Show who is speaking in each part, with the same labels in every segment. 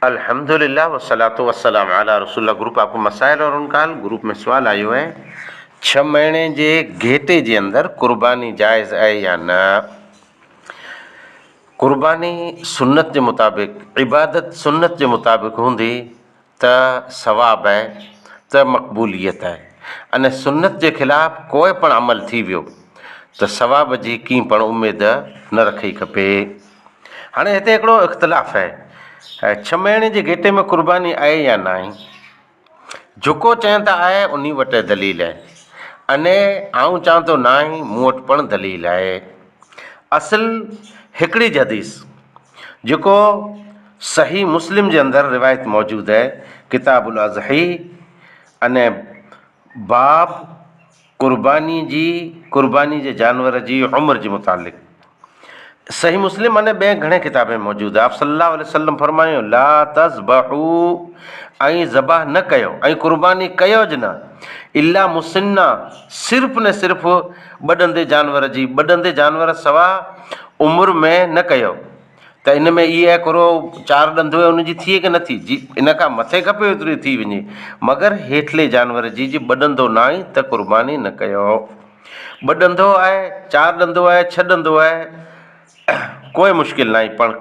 Speaker 1: الحمدلله والصلوة والسلام علي رسول الله گروپ آپ مسائل اور ان کا حل گروپ ۾ سوال آيو آهي ڇھ مهيني جي گهيٽي جي اندر قرباني جائز آهي يا نه قرباني سنت جي مطابق عبادت سنت جي مطابق هوندي ته ثواب آهي ته مقبوليت آهي ان سنت جي خلاف ڪوئي پڻ عمل ٿي ويو ته ثواب جي ڪين پڻ اميد نه رکئي کپي. هاڻي هتي هڪڙو اختلاف آهي ڇھ مهيني جي گهيٽي ۾ قرباني آهي يا ناهي؟ جيڪو چين ٿا آهي انهي وٽ دليل آهي اني آئون چوان ٿو ناهي مون وٽ پڻ دليل آهي. اصل هڪڙي حديث جيڪو صحيح مسلم جي اندر روايت موجود آهي ڪتاب الاضحي اني باب قرباني جي قرباني جي جانور جي عمر جي متعلق صحيح مسلم اني ٻين گهڻي ڪتابين ۾ موجود آهي آپ صلي الله عليه وسلم فرمايو لا تذبحو ۽ ذبح نه ڪيو ۽ قرباني ڪيو ج نه الا مسنا صرف نه صرف ٻڏندي جانور جي ٻڏندي جانور سوا عمر ۾ نه ڪيو ته ان ۾ اي ايڪرو چار ڏند هئي ان جي ٿئي ڪي نه ٿي جي ان کان مٿي کپي اوتري ٿي وڃي مگر هيٺلي جانور جي جي ٻه ڏندو ناهي ته قرباني نه ڪيو ٻه ڏندو آهي چار ڏندو آهي ڇهه ڏندو آهي ڪوئي مشڪل ناهي پڻ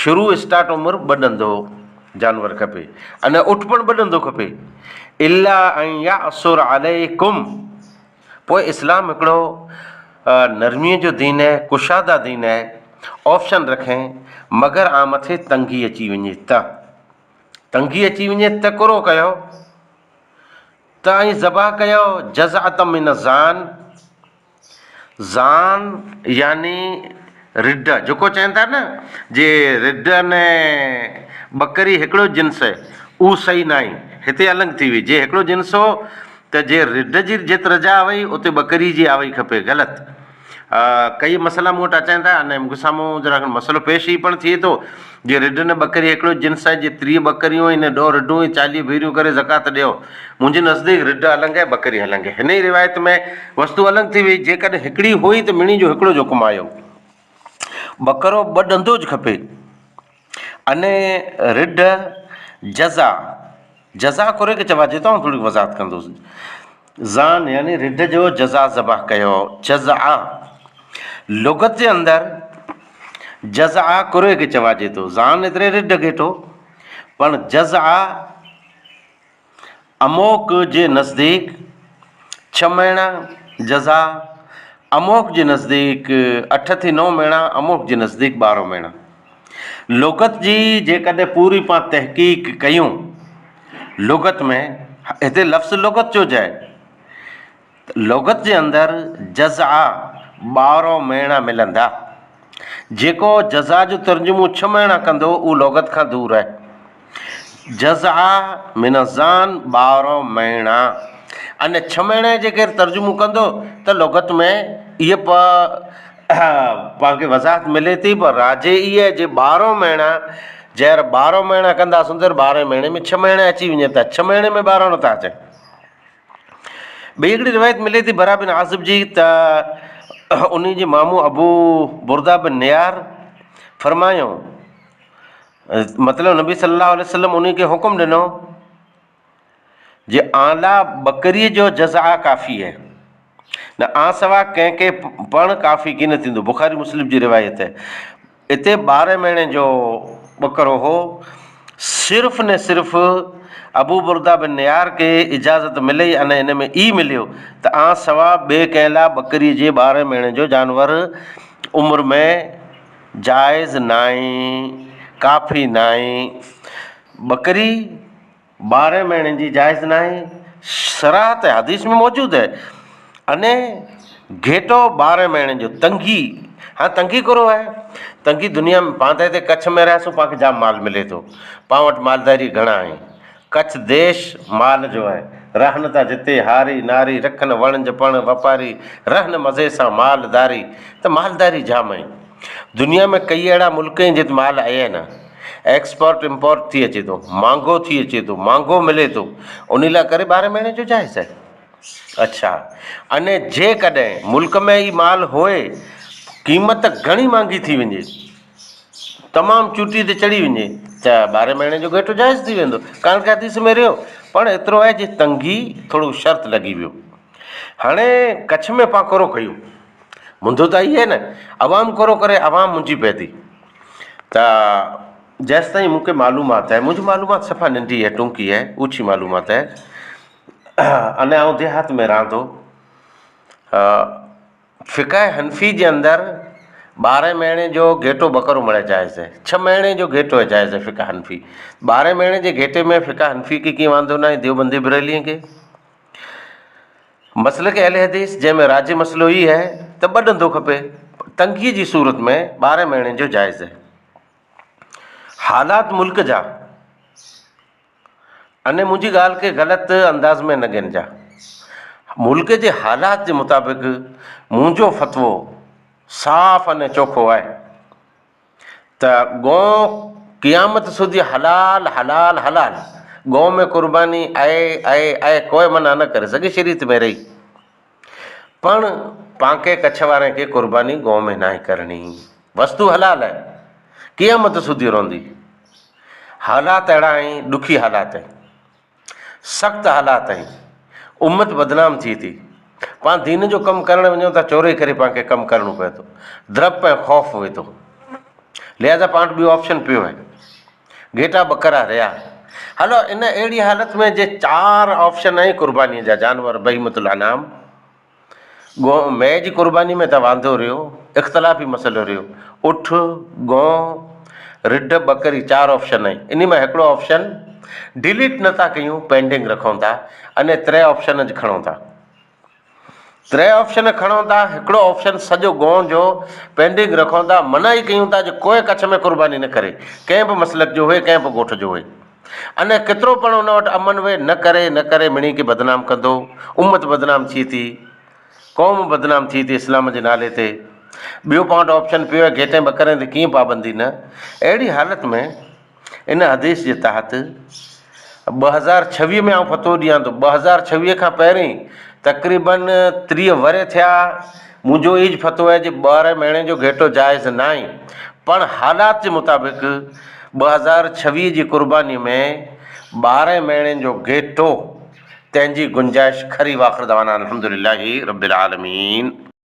Speaker 1: شروع اسٽارٽ عمر ٻه ڏندو جانور کپي ان اٺ پڻ ٻه ڏندو کپي الا ان يعثر عليڪم پوء اسلام هڪڙو نرميء جو دين آهي، ڪشاده دين آهي، آپشن رکين مگر آن مٿي تنگي اچي وڃي ته تنگي اچي وڃي ته ڪرو ڪيو ته ۽ ذبح ڪيو جزعة من الضان ضان يعني رڍ جيڪو چون ٿا نه جي رڍ ۽ ٻڪري هڪڙو جنس آهي اهو صحيح ناهي هتي النگ ٿي وئي جي هڪڙو جنس هو ته جي رڍ جي جت رجا آوئي اتي ٻڪري جي آوئي کپي غلط ڪئي مسئلا مون وٽ اچن ٿا ۽ مون کي سامهون ذرا کن مسئلو پيش هي پڻ ٿئي ٿو جي رڍ نه ٻڪري هڪڙو جنس آهي جي 30 ٻڪريون آهن ڏهه رڍون ۽ 40 ڀيريون ڪري زڪوات ڏيو منهنجي نزديڪ رڍ النگ آهي ٻڪري النگ آهي هن ئي روايت ۾ وستو النگ ٿي وئي جيڪڏهن هڪڙي هئي ته مڙني جو هڪڙو جو حڪم آيو ٻڪرو ٻه ڏندو ج کپي اني رڍ جزا جزا ڪري کي چواجي ٿو آئون ٿوري وضاحت ڪندس زان يعني رڍ جو جزا ذبح ڪيو جزا لغت جي اندر جزا ڪري کي چواجي ٿو زان ايتري رڍ گيٺو پڻ جزا اموڪ جي نزديڪ ڇھ مهينا جزا اموڪ جي نزديڪ اٺ ٿي نو مهينا اموڪ جي نزديڪ ٻارهن مهينا لغت جي جيڪڏهن پوري پان تحقيق ڪيون لغت ۾ هتي لفظ لغت جو جائي لغت جي اندر جزا ٻارهن مهينا ملندا. جيڪو جزا جو ترجمو ڇهه مهينا ڪندو اهو لغت کان دور آهي. جزا من الظان ٻارهن مهينا ان ڇهه مهينا جي ڪير ترجمو ڪندو ته لغت ۾ اهي پاڻ کي وضاحت ملي ٿي پر راجي اهي جي ٻارهن مهينا جير ٻارهن مهينا ڪنداسون ته ٻارهن مهيني ۾ ڇهه مهينا اچي وڃن ٿا ڇهه مهيني ۾ ٻارهن نٿا اچن. ٻي هڪڙي روايت ملي ٿي برا بن عازب جي ته انهي جي مامو ابو برده بن نيار فرمايو مطلب نبي صلي الله عليه وسلم انهي کي حڪم ڏنو جي آن لا ٻڪري جو جزا ڪافي آهي نه آن سوا ڪنهن کي پڻ ڪافي ڪين ٿيندو بخاري مسلم جي روايت آهي اتي ٻارهين مهيني جو ٻڪرو هو. صرف نه صرف ابو برده بن نيار کي اجازت ملي ۽ ان ۾ ئي مليو ته آن سوا ٻئي ڪنهن لاء ٻڪري جي ٻارهين مهيني جو جانور عمر ۾ جائز ناهي، ڪافي ناهي. ٻڪري. ٻارهين مهيني جي جائز ناهي، صراحت حديث ۾ موجود آهي، اني گهيٽو ٻارهين مهيني جو تنگي، هاڻ تنگي ڪهڙو آهي؟ تنگي دنيا ۾ پاڻ ته هتي ڪڇ ۾ رهياسون پاڻ کي جام مال ملي ٿو، پاڻ وٽ مالداري گهڻا آهن، ڪڇ ديش مال جو آهي، رهن ٿا جتي هاري ناري، رکن وڻج پڻ وپاري، رهن مزي سان مال داري، ته مالداري جام آهي. دنيا ۾ ڪئي اهڙا ملڪ آهن جت مال آهي نه. ايڪسپورٽ امپورٽ ٿي اچي ٿو مھانگو ٿي اچي ٿو مھانگو ملي ٿو ان لاء ڪري ٻارهين مھيني جو جائز آهي اڇا اني جيڪڏهن ملڪ ۾ ئي مال هوئي قيمت گهڻي مھانگي ٿي وڃي تمام چوٽي تي چڙهي وڃي ته ٻارهين مهيني جو گهيٽو جائز ٿي ويندو ڪاڻ ڪي حديث ۾ رهيو پڻ ايترو آهي جي تنگي ٿورو شرط لڳي ويو هاڻي ڪڇ ۾ پان ڪورو ڪيون منڌو ته آئي آهي نه عوام ڪورو ڪري عوام منجهي پئي ٿي ته جيستائين مون کي معلومات آهي منهنجي معلومات صفا ننڍي آهي ٽونڪي آهي اوڇي معلومات آهي اني آئون ديهات ۾ رهان ٿو فقه حنفي جي اندر ٻارهين مهيني جو گهيٽو ٻڪرو مڙئي جائز آهي ڇهه مهيني جو گهيٽو جائز آهي فقه حنفي ٻارهين مهيني جي گهيٽي ۾ فقه حنفي کي ڪيئن واندو ناهي ديوبندي بريلي کي مسلڪ اهل حديث جنهن ۾ راجح مسئلو هي آهي ته ٻه ڏندو کپي تنگي جي صورت ۾ ٻارهين مهيني جو جائز آهي حالات ملڪ جا اني منهنجي ڳالهه کي غلط انداز ۾ نه ڳنهجا. ملڪ جي حالات جي مطابق منهنجو فتوو صاف اني چوکو آهي ته گون قيامت سوڌي حلال حلال حلال گون ۾ قرباني آهي آهي آهي ڪوئي منع نه ڪري سگهي شريعت ۾ رهي پڻ پانڪي ڪڇ وارن کي قرباني گون ۾ ناهي ڪرڻي. وستو حلال آهي. قيامت سوڌي رهندي. حالات اهڙا آهن، ڏکي حالات آهن. سخت حالات آهن. امت بدنام ٿئي ٿي. پاڻ دين جو ڪم ڪرڻ وڃون ٿا چوري ڪري پاڻ کي ڪم ڪرڻو پئي ٿو. ڊپ ۽ خوف هئي ٿو. لهذا پاڻ وٽ ٻيو آپشن پيو آهي. گهيٽا ٻڪرا رهيا. هلو ان اهڙي حالت ۾ جي چار آپشن آهن قرباني جا جانور بهيمة الانعام گون مئي جي قرباني ۾ ته واندو رهيو اختلافي مسئلو رهيو اٺ گون رڍ ٻڪري چار آپشن آهن انهي مان هڪڙو آپشن ڊيليٽ نٿا ڪيون پينڊنگ رکون ٿا اني ٽي آپشن کڻون ٿا ٽي آپشن کڻون ٿا، هڪڙو آپشن سڄو گون جو پينڊنگ رکون ٿا، منع ئي ڪيون ٿا جو ڪوئي ڪڇ ۾ قرباني نه ڪري، ڪنهن به مسلڪ جو هئي، ڪنهن به ڳوٺ جو هئي. اني ڪيترو پڻ ان وٽ امن هئي، نه ڪري، نه ڪري، مڙني کي بدنام ڪندو، امت بدنام ٿئي ٿي، قوم بدنام ٿئي ٿي اسلام جي نالي تي. ٻيو پاڻ وٽ آپشن پيو آهي گهيٽين ٻڪرين تي ڪيئن پابندي نه. اهڙي حالت ۾ ان حديث جي تحت 2026 ۾ آئون فتوو ڏيان ٿو 2026 کان پهرين تقريبن 30 ورهيه ٿيا منهنجو ايج فتوو آهي جي ٻارهن مهيني جو گهيٽو جائز ناهي پڻ حالات جي مطابق 2026 جي قرباني ۾ ٻارهن مهيني جو گهيٽو تنهن جي گنجائش کري واخر دعوانا الحمدلله رب العالمين.